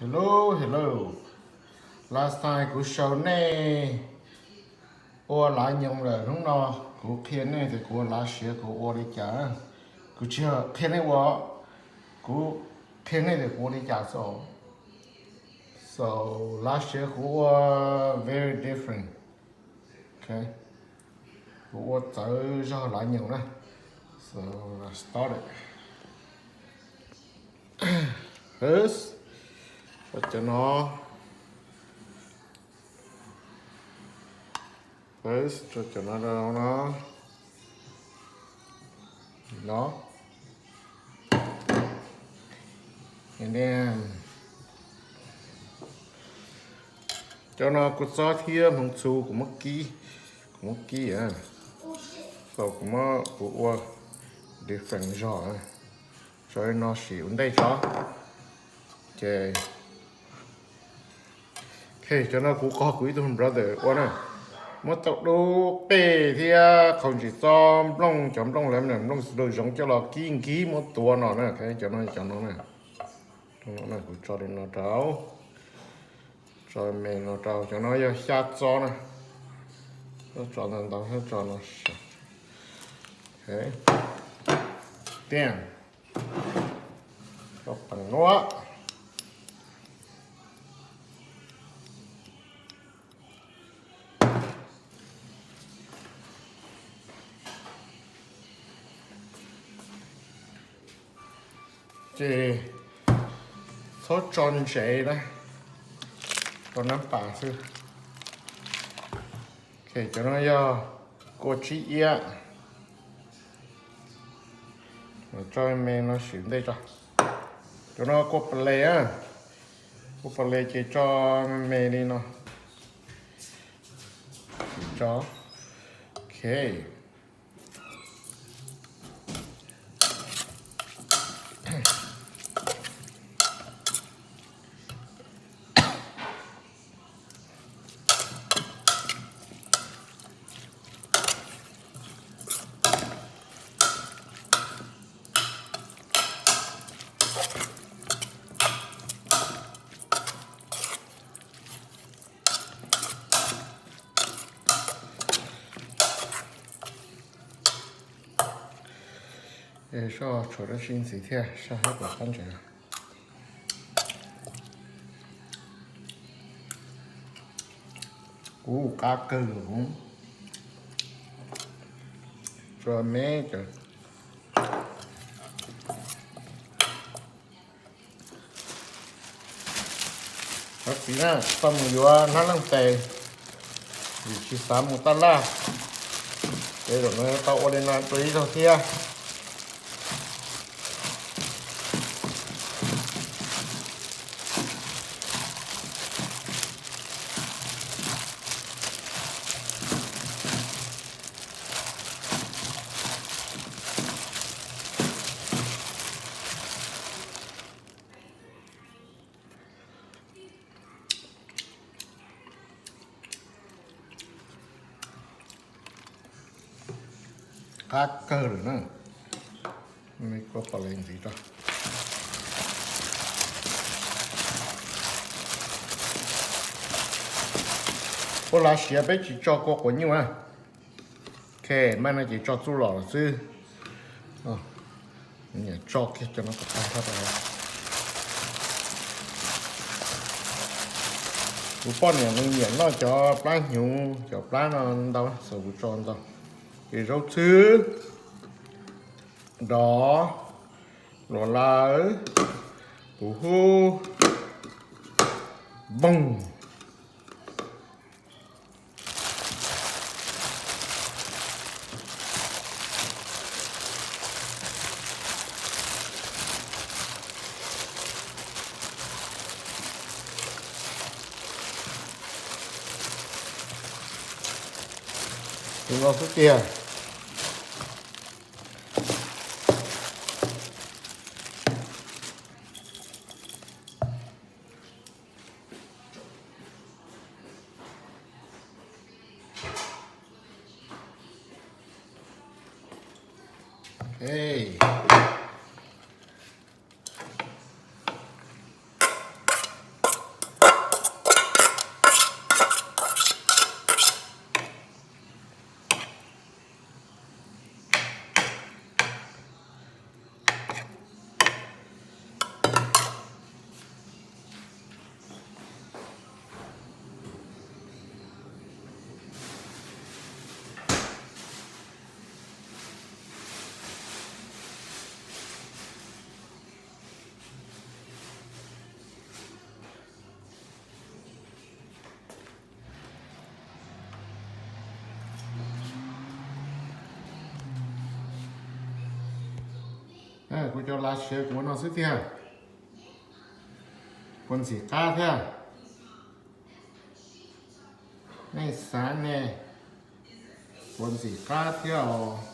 Hello, hello. Last time kuv show nej ua lav nyoos lawm, hnub no kuv qhia nej tias kuv ua lav siav kuv ua li cas. Kuv tsis qhia nej ua, kuv qhia nej tias kuv ua li cas. So, so lav siav kuv ua very different. Okay. Kuv ua txawv zog lav nyoos na. So, I started. First, cov no. First, tso cov no rau no. No. And then, cov no kua txob thiab hmoov txhuv kuv muab kib, kuv muab kib. So kuv muab kuv ua different zog. Tso no sim ua ntej tso. Ces, okay, cov no kuv qog kuv ib tug brother ua na. Muab tau dub qej thiab qhau ntsis txob, nplooj, cov nplooj lawv nplooj xwb zoov coj los kib nkig muab tuav no na. Cov no, cov no na. Kuv tso li no rau, tso me no rau. Cov no yog xya txob na. Txhob tso ntau ntau, txhob tso no. Tiag, tso peem nuav. Ces txhob tso ntsev na, tso nab pas xwb. Okay, cov no yog kua tsib iab. Tso me no sim ua ntej tso. Cov no kua pas les, kua pas les ces tso me me li no. Tso. Okay. Soj tshuav dab tsi ntxiv thiab, saj hab puas qab ntsev. Kuv qab kawg li. Tso me cov Thov txim na, tsis tau mus yuav hnab leej tes, vim tsis xav mus taj laj. Ces zaum no tau ua li no rau ib zaug thiab. Qab kawg lawm na. Kua pas les ntxiv tso. Ua lav siav peb tsis tso kua quav nyuj na. Ok, maj no ces tso txuj lom lawm xwb. Tso kiag cov no kom tag. Kuv poj niam nws nyiam noj cov plab hnyuv, cov plab no ntau, xav kuv tso ntau. Ces zaub txhwb, dov, luam lawv, puv hub, npoog. Tus no xwb tiag. Kuv cov lav siav kuv ua no xwb tiag. Puas ntxim qab thiab? Nej xav ne, puas ntxim qab thiab os?